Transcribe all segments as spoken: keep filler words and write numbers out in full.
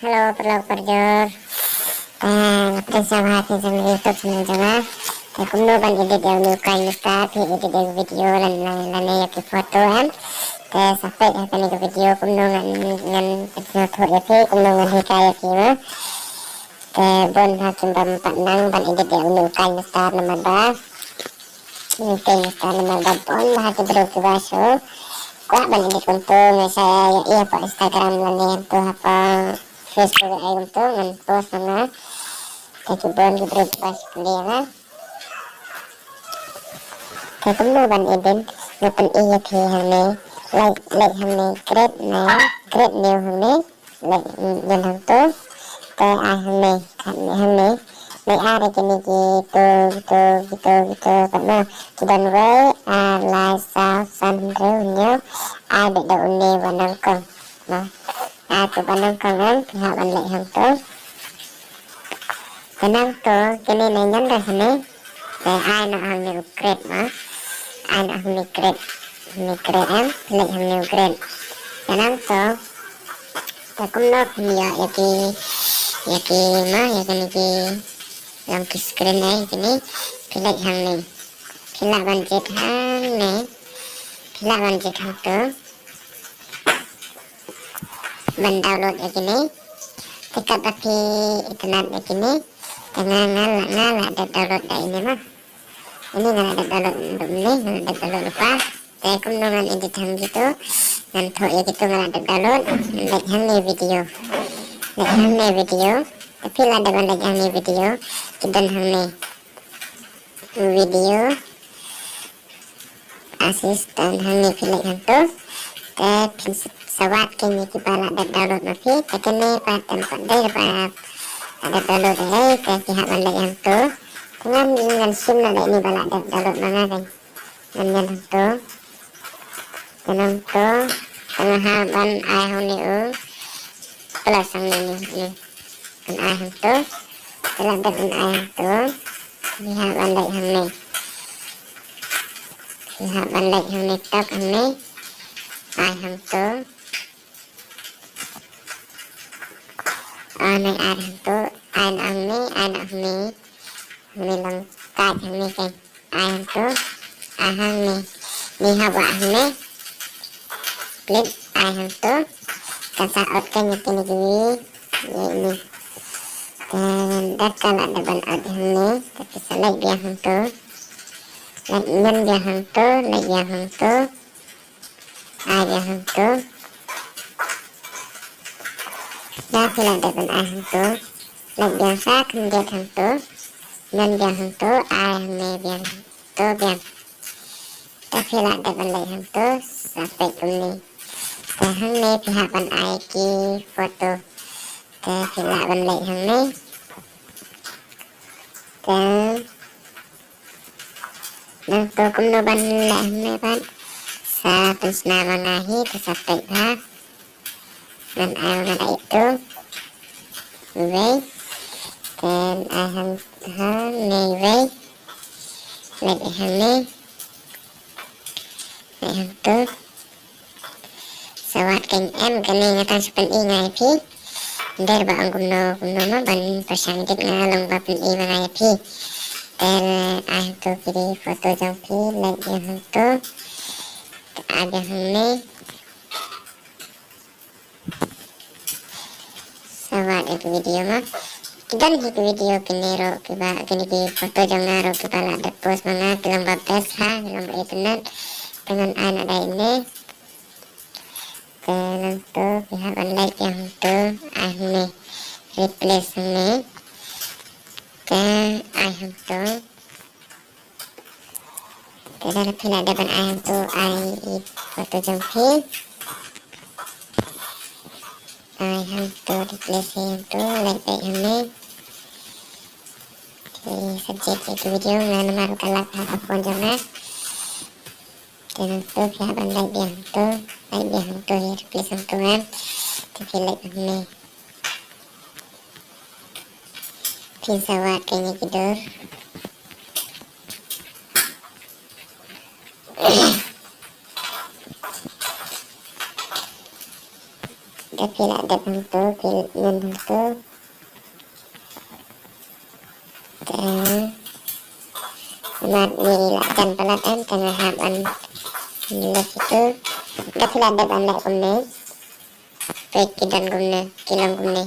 Hello, parlok parjor. Te nga pdiang sngewbha phi jong YouTube channel jong nga. Te kumno ban edit ïa une u KineMaster, phi edit ïa ki video lane, lane ïa ki photo em. Te sa peit ha kane ka video kumno ngan, ngan pynsngewthuh ïa phi, kumno ngan hikai ïa phi mo. Te bun ha kim bym pat nang ban edit ïa une u KineMaster namar ba. Une u KineMaster namar ba bun bha ki briew kiba shu kwah ban edit kumto, nga sa ïa, ïa hapoh Instagram lane kumto hapoh Facebook ïa kumto ngan post ma nga. Te ki bun ki briew kiba shu kylli ïa nga. Te kumno ban edit, nga pyni ïa phi hangne. Leit, leit hangne, create ne, create new hangne. Leit, mm, ïa hangto. Te ai hangne, kat ne hangne. Leit ar ïa kine kito, kito, kito, kito, kito. Kat ma, ki don wei, ar, lai, saw, san, hynriew, hynñiew. Ai beit da une ba nyngkong. Ma. Ai uto ba nyngkong em, phi hap ban leit hangto. Te nangto, kine ne ngan da hangne. Te ai noh hangne u create ma. Ai noh hangne create. Hangne create em, leit hangne u create. Te nangto, te kumno phin ïoh ïa ki, ïa ki ma, ïa kine ki, long ki screen ne, kine, phi leit hangne. Phi lah ban jied hangne. Phi lah ban jied hangto. Ban download ïa kine. Te katba phi itynnad ïa kine. Te nga, nga la, nga la dep download da ine ma. Ine nga la dep download da ine, nga la dep download lypa. Te kumno ngan edit hangto. Ngan thoh ïa kito nga la dep download. Leit hangne video. Leit hangne video. Te phi la dep ban leit hangne video. Ki don hangne. Video. Assistant hangne phi leit hangto. Te phin sa wad kein ïa kiba la dep download ma phi. Te kane pat em pat dei ba la dep download ei. Te phi hap ban leit hangto. Te ngan, ngan shim noh da ine ba la dep download ma nga kein. Ngan ñion hangto. Te nangto. Te nga hap ban ai hangne u plus hangne ne, ne. Ngan ai hangto. Te la dep ngan ai hangto. Phi hap ban leit hangne. Phi hap ban leit hangne, tap hangne. Ai hangto. Ai, nai ai hangto. Ai noh hangne, ai noh hangne. Hangne long card hangne kein. Ai hangto. Ai hangne. Ngi hap wah hangne. Split. Ai hangto. Kan sa ot kein ïa kine kiwei. Ïa ine. Te da ka la dep ban ot hangne. Te phi sa leit biang hangto. Leit ñion biang hangto. Leit biang hangto. Ai biang hangto. Da phi la dep ban ai hangto. Leit biang sa khyndiat hangto. Ñion biang hangto. Ai hangne biang. To biang. Da phi la dep ban leit hangto. Sa peit kumne. Te hangne phi hap ban ai ki photo. Te phi lah ban leit hangne. Te nangto kumno ban leh hangne pat. Sa pynshna ma nga hi, te sa peit bha. Ngan ai ma nga da ito. Iwei. Te ai hang, hangne iwei. Leit hangne. Leit hangto. Sa wad kein em, kane nga tang shu pyni nga ïa phi. Ym dei ba ong kumno kumno ma ban pyrshang edit, nga long ba pyni ma nga ïa phi. Te ai hangto ki photo jong phi, leit ïa hangto. Te ai ïa hangne. Sa wad ïa ki video ma. Ki don hi ki video kine ruh kiba, kine ki photo jong nga ruh kiba la dep post ma nga, ki long ba best ha, ki long ba itynnad. Te ngan ai noh da ine. Te nangto phi hap ban leit ïa hangto, ai hangne. Replace hangne. Te ai hangto. Te lada phi la dep ban ai hangto, ai i photo jong phi. Ai hangto, replace hangto, leit beit hangne. Te subject ïa ki video nga namar ka lap ha ka phone jong nga. Te nangto phi hap ban leit biang hangto, leit biang hangto, ïa replace hangto em. Te phi leit hangne. Phin sa wad kein ïa ki dur. Te phi la dep hangto, phi ngin hangto. Te mat ngi la jan palat em, te nga hap ban leh ito. Te phi la dep ban leh kumne. Peit ki don kumne, ki long kumne.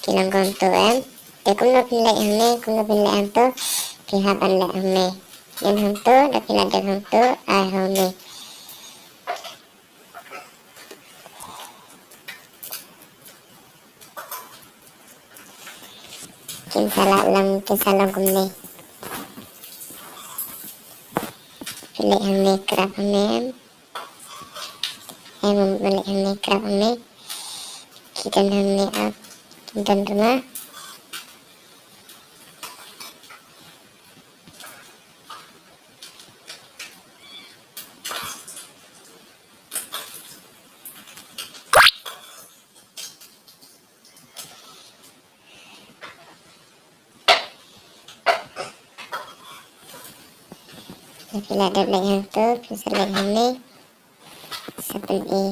Ki long kumto em. Te kumno phin leh hangne, kumno phin leh hangto. Phi hap ban leh hangne. Ngin hangto, da phi la dep hangto, ai hangne. Kin sa lah long, kin sa long kumne. Phi leh hangne, krap hangne em. Em, phi leh hangne, krap hangne. Ki don hangne, ap, ki don rma. Phi la dep leh hangto, phi sa leh hangne. Sa pyni.